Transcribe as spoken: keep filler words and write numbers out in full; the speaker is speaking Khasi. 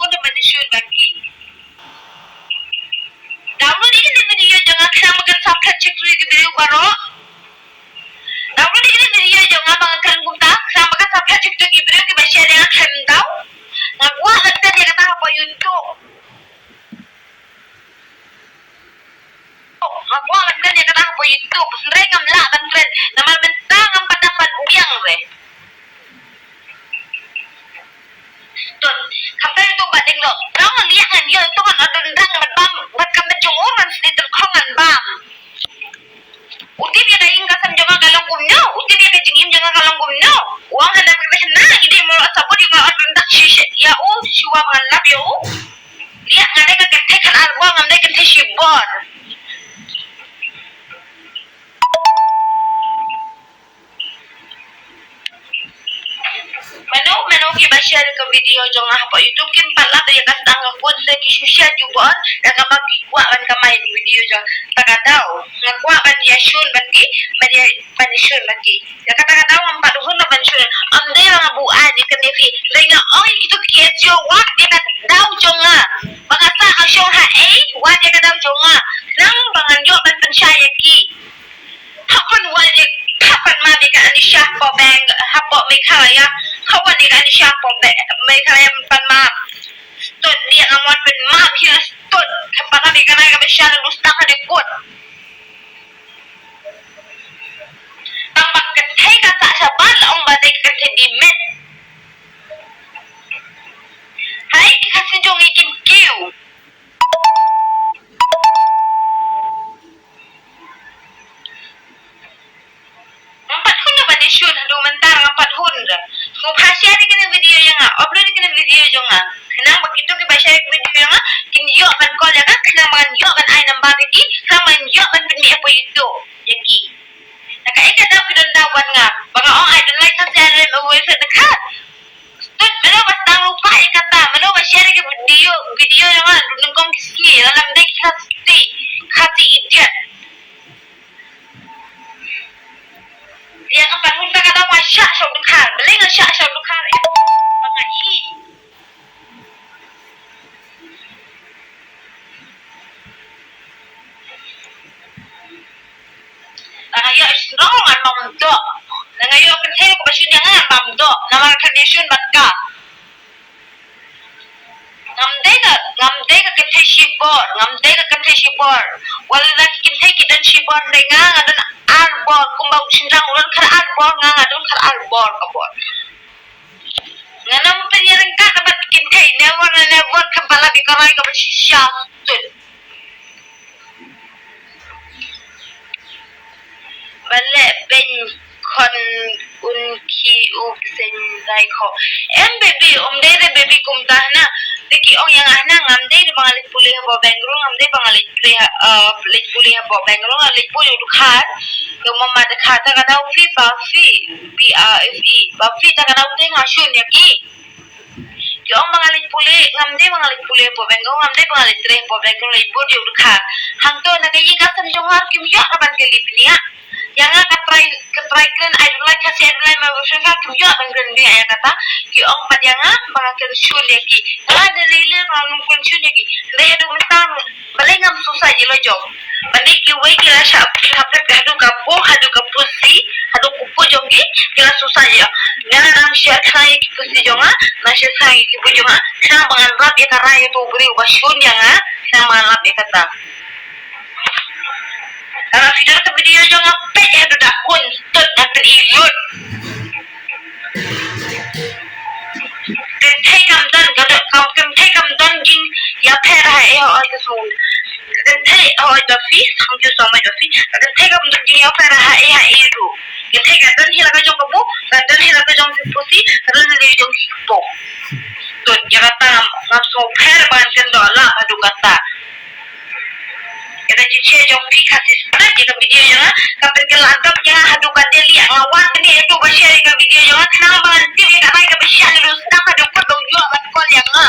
Ban ïa shun bad ki. Download ïa kane ka video jong nga khnang ba kan sa phet shiktu ïa ki briew baroh. Download ïa kane ka video jong nga ba nga kren kumta khnang ba kan sa phet shiktu ïa ki briew kiba share ïa nga khlem daw. Nga kwah ban kren ïa kata hapoh YouTube. Nga kwah ban kren ïa kata hapoh YouTube, hynrei ngam lah ban kren namar mynta ngam pat dap ban biang re. Stud. Khamtam ïa uto u Bah Diengdoh. Ngan ïa ngan ïoh uto ngan ot ryndang bad bam bad ka met jong u, ngan sdie tyngkhong ngan bam. U tip ïa ka ïing ka sem jong nga ka long kumno, u tip ïa ka jingim jong nga ka long kumno. U ong hana ka khynnah ngi dei mut ot sabut ïa nga, ot ryndang shisha ïa u, shuwa ba ngan lap ïa u. Ïa nga dei ka kynthei khat ar bor, ngam dei kynthei shibor. Mano mano kiba share ka video jong nga hapoh YouTube kim pat lap ïa ka sdang ka kut, se ki shu share jubor da kaba ki kwah ban kamai ïa ki video jong nga. Ta ka daw nga kwah ban ïa shun bad ki, ban ïa, ban ïa shun bad ki. Ïa kata ka daw ngam pat hun ban shun. Ym dei ba nga buaid ïa kane phi, dei nga ong ïa kito ki S G O wat ïa ka daw jong nga. Ba nga sah ka shong ha ei, wat ïa ka daw jong nga. Khnang ba ngan ïoh ban pynshai ïa ki. Hap ban wad ïa, hap ban map ïa ka Anisha hapoh Beng, hapoh Meghalaya. Hap wad ïa ka Anisha hapoh Be-, Meghalaya, hap ban map. Stud, ïa nga mon ban map ïa stud. Khamtam ïa kane kaba sha la lus tang ha dei kut. Tang ba ka kynthei ka sah shabar la ong ba dei ka kynthei di met. Hai ki Khasi jong ngi kin kiew. Ngam pat hun ban ïa shun haduh mynta, ngam pat hun. Sngewbha share ïa kane video ïa nga, upload ïa kane video jong nga. Khnang ba kito kiba share ïa ka video ïa nga kin ïoh ban call ïa nga, khnang ba ngan ïoh ban ai number ïa ki, khnang ba ngan ïoh ban pynmih hapoh YouTube ïa ki. Na kaei ka daw ki don daw bad nga ba nga ong I don't like Khasi, I don't like my boyfriend, ka. Stud, mano ba sdang lypa ïa kata, mano ba share ïa ka video, video jong nga, nyngkong ki sngi, lada ym dei ki Khasi, Khasi idiot. Ïa ka pan hun ta ka daw nga shah shah dkhar, balei nga shah shah dkhar, eh, ba nga i. Lada nga ïoh shnong ngan ym doh. Lada nga ïoh kynthei kaba shun ïa nga ngan ym doh. Namar ka dei shun bad ka. Ngam dei ka, ngam dei ka kynthei shibor, ngam dei ka kynthei shibor. Wat la ki kynthei ki don shibor, hynrei nga nga don ar bor, kumba u shynrang u don khat ar bor, nga nga don khat ar bor ka bor. Ngan ym pynïaryngkat bad kynthei, never never, kynthei ba la bi ka rai kaba shisha stud. Ba leh beiñ khun un ki u bseiñ dei kho. Em baby, ym dei re baby kumta hana. Te ki ong ïa nga hana, ngam dei re ba nga leit pule hapoh Bangalore, ngam dei ba nga leit pule ha, uh, leit pule hapoh Bangalore, nga leit pule u dkhar. Te u mama dkhar ta ka daw phi ba phi, B A F E, ba phi ta ka daw te nga shun ïa ki. Ki ong ba nga leit pule, ngam dei ba nga leit pule hapoh Bangalore, ngam dei ba nga leit trei hapoh Bangalore, leit bud ïa u dkhar. Hangto na ka ïing ka sem jong nga kim ïoh ka ban kylli bniah. Ïa nga ka trai, ka trai kren, I don't like Khasi, I don't like my boyfriend, kim ïoh ban kren bniah ïa kata. Ki ong pat ïa nga ba nga kren shun ïa ki. Nga la dei lei lei ba nga kren shun ïa ki. Hynrei haduh mynta balei ngam suicide ïa la jong. Ba dei kiwei ki la shah, ki la pep haduh ka bor, haduh ka pussy, haduh ka bor jong ki, ki la suicide ïa. Nga nang share khnang ïa ki pussy jong nga, nang share khnang ïa ki bor jong nga, khnang ba ngan lap ïa ka rai ïa uto u briew ba shun ïa nga, khnang ba ngan lap ïa kata. Lada phi don ka video jong nga peit haduh da kun, stud, ngan pyni lut. Kynthei kam don, ka don, kam, kynthei kam don jingïapher ha ei ha oi ka sngewbha. Kynthei ha oi da phi, sngewbha da phi. Kynthei kam don jingïapher ha ei ha ei ruh. Kynthei ka don hi la ka jong ka bor, ka don hi la ka jong ki pussy, ka don hi la ka jong ki kpoh. Stud, ïa kata ngam, ngam sngewpher ba ngan kyndoh lah haduh katta. Ïa ka jingshare jong phi Khasi stud, ïa ka video jong nga ka pynkylla dap ïa nga haduh ka Delhi, nga wan bniah ïa uto ba share ïa ka video jong nga khnang ba ngan tip ïa ka rai kaba shah, ngi ruh sdang haduh kut ba u ïoh ban call ïa nga.